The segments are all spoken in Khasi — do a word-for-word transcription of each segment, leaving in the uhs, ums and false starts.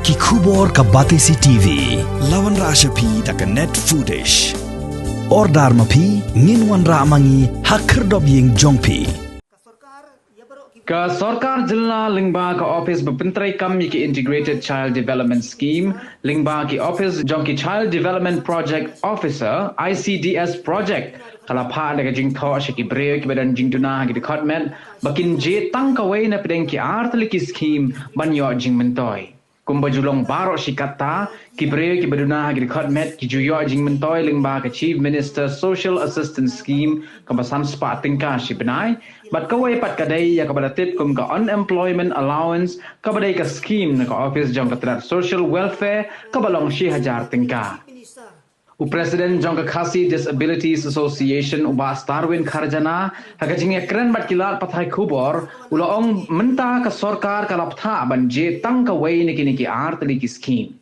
Ki khubor ka Batesi T V. La wanrah sha phi da ka Net Foodish. Order ma phi, ngin wanrah ma ngi ha khyrdop ïing jong phi. Ka sorkar jylla lyngba ka office ba pyntreikam ïa ki Integrated Child Development Scheme, lyngba ki office jong ki Child Development Project Officer, I C D S Project, ka la phah da ka jingthoh sha ki briew kiba don jingduna ha ki dkhot met ba kin jied tang kawei na pdeng ki ar tylli ki scheme ban ïoh jingmyntoi. Kumba ju long baroh shi katta, ki briew kiba duna ha ki dkhot met ki ju ïoh jingmyntoi lyngba ka Chief Minister Social Assistance Scheme kaba san spah tyngka shi bnai, bad kawei pat ka dei ïa kaba la tip kum ka Unemployment Allowance, kaba dei ka scheme na ka office jong ka tnat Social Welfare, kaba long shi hajar tyngka. U President jong ka Khasi Disabilities Association, u Bah Starwin Kharjana, ha ka jingïakren bad ki lad pathai khubor, u la ong mynta ka sorkar ka la phah ban jied tang kawei na kine ki ar tylli ki scheme.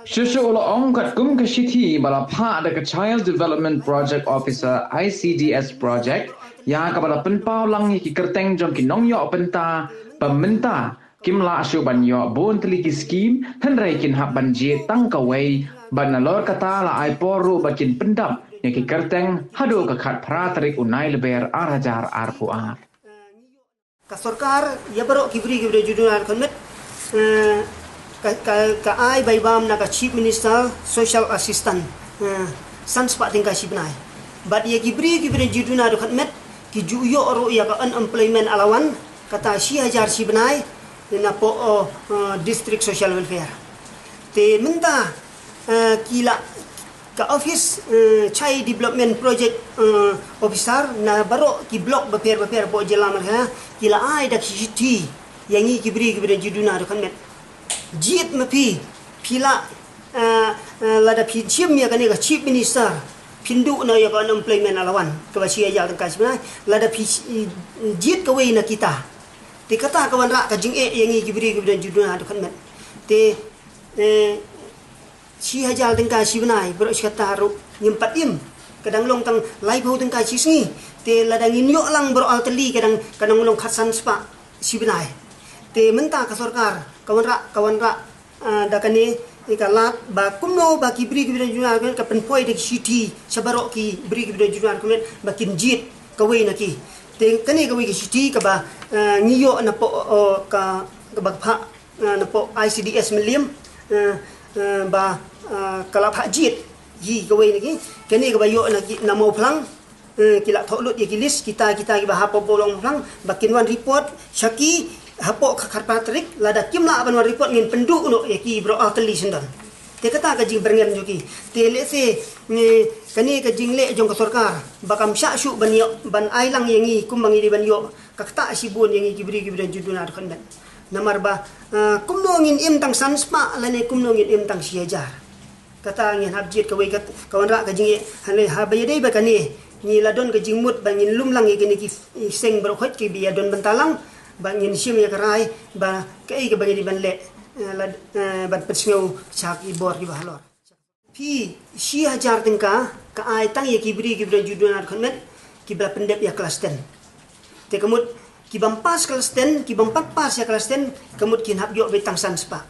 Shuh shuh u la ong katkum ka shithi ba la phah da ka Child Development Project Officer, I C D S Project, ïa kaba la pynpaw lang ïa ki kyrteng jong ki nongïoh bynta ba mynta kim lah shuh ban ïoh bun tylli ki scheme, hynrei kin hap ban jied tang kawei, bad nalor kata la ai por ruh ba kin pyndap ïa ki kyrteng haduh ka khatphra tarik u Naiïalber ar hajar arphew ar. Ka sorkar, ïa baroh ki briew kiba don jingduna dkhot met, eh, ka, ka, ka ai bai bam na ka Chief Minister Social Assistance, eh, san spah tyngka shi bnai. Bad ïa ki briew kiba don jingduna dkhot met, ki ju ïoh ruh ïa ka Unemployment Allowance, kata shi hajar shi bnai, napoh, oh, eh, District Social Welfare. Te mynta, eh, ki la, ka office, eh, Child Development Project, eh, Officer na baroh ki block bapher bapher hapoh jylla Meghalaya, ki la ai da ki shithi ïa ngi ki briew kiba don jingduna dkhot met. Jied ma phi, phi la, eh, eh, lada phi shim ïa kane ka Chief Minister, phin duh noh ïa ka Unemployment Allowance kaba shi hajar tyngka shi bnai, lada phi, eh, jied kawei na kita. Te kata ka wanrah ka jingeh ïa ngi ki briew kiba don jingduna dkhot met. Te, eh, shi hajar tyngka shi bnai, baroh shi katta ruh ngim pat im. Ka dang long tang laiphew tyngka shi sngi. Te lada ngin ïoh lang baroh ar tylli ka dang, ka dang long khatsan spah shi bnai. Te mynta ka sorkar ka wanrah, ka wanrah, ah, da kane, eh, ka lad ba kumno ba ki briew kiba don jingduna dkhot met, ka pynpoi da ki shithi sha baroh ki briew kiba don jingduna dkhot met ba kin jied kawei na ki. Te kane kawei ka shithi kaba, ah, ngi ïoh napoh, oh, ka, kaba phah, ah, napoh I C D S Mylliem, ah, ah, ba, ah, ka la phah jied hi kawei na ki. Kane kaba ïoh na ki na Mawphlang, eh, ki la thoh lut ïa ki list, kita, kita kiba hapoh Mawphlang, ba kin wan report sha ki hapoh ka khatphra tarik, lada kim lah ban wan report ngin pynduh noh ïa ki baroh ar tylli shisyndon. Te kata ka jingbyrngem jong ki. Te lehse, eh, kane ka jingleh jong ka sorkar ba kam shah shuh ban ïoh, ban ai lang ïa ngi kumba ngi dei ban ïoh, ka ktah shibun ïa ngi ki briew kiba don jingduna dkhot met. Namar ba, eh, kumno ngin im tang san spah lane kumno ngin im tang shi hajar. Kata ngin hap jied kawei kat, ka wanrah ka jingeh, hynrei haba ïadei bad kane, ngi la don ka jingmut ba ngin lum lang ïa kine ki seng baroh khoit kiba ïadon bynta lang, ba ngin shim ïa ka rai ba kaei kaba ngi dei ban leh, eh, la, eh, ban pynsngew sha ki bor kiba halor. Phi, shi hajar tyngka ka ai tang ïa ki briew kiba don jingduna dkhot met, kiba la pyndep ïa klas ten. Te ka mut ki bym pass klas ten, ki bym pat pass ïa klas ten, ka mut kin hap ïoh beit tang san spah.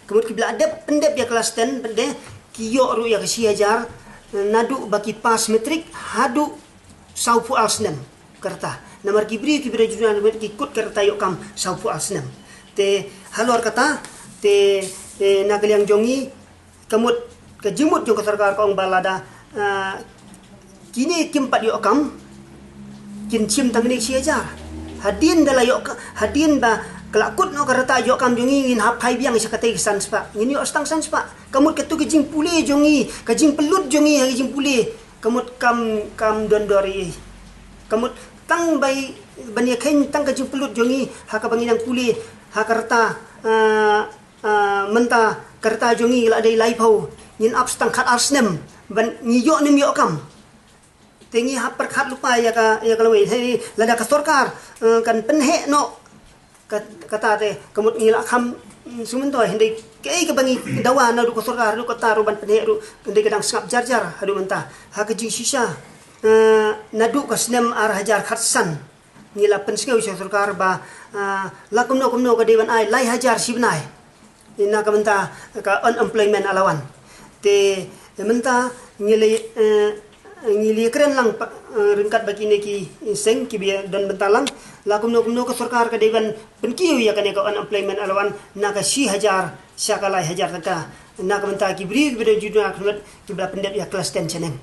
Ka mut kiba la dep pyndep ïa klas ten pat de, ki ïoh ruh ïa ka shi hajar, eh, naduh ba ki pass matric haduh sawphew ar snem ka rta. Namar ki briew kiba don jingduna dkhot met ki kut ka rta ïoh kam sawphew ar snem. Te halor kata, te, eh, na ka liang jong ngi, ka mut, ka jingmut jong ka sorkar ka ong ba lada, ah, kine kim pat ïoh kam, kin shim tang kine shi hajar. Hadien ba la ïoh ka, hadien ba ka la kut noh ka rta ïoh kam jong ngi, ngin hap phai biang sha katei ka san spah. Ngin ïoh tang san spah. Ka mut katu ka jingpule jong ngi, ka jingpynlut jong ngi ha ka jingpule, ka mut kam, kam don dor ei ei. Ka mut tang bai ban ïakheiñ tang ka jingpynlut jong ngi ha kaba ngi dang pule ha ka rta, ah, Ah, mynta ka rta jong ngi la dei laiphew, ngin ap tang khat ar snem ban ngi ïoh ne ym ïoh kam. Te ngi hap pyrkhat lypa ïa ka, ïa ka lawei. Hei, lada ka sorkar, eh, kan pynheh noh ka, kata te, ka mut ngi la kham, mm, sngewmyntoi, hynrei kaei kaba ngi dawa naduh ka sorkar haduh kata ruh ban pynheh ruh, hynrei ka dang sngap jar jar haduh mynta. Ha ka jingshisha, eh, naduh ka snem ar hajar khatsan, ngi la pynsngew sha sorkar ba, ah, la kumno kumno ka dei ban ai lai hajar shi bnai. na ka bynta ka unemployment allowance. Te mynta ngi la, eh, ngi la kren lang pa, eh, ryngkat bad kine ki seng kiba don bynta lang, la kumno kumno ka sorkar ka dei ban pynkiew ïa kane ka unemployment allowance na ka shi hajar sha ka lai hajar tyngka na ka bynta ki briew kiba don jingduna khyndiat kiba la pyndep ïa klas ten shaneng.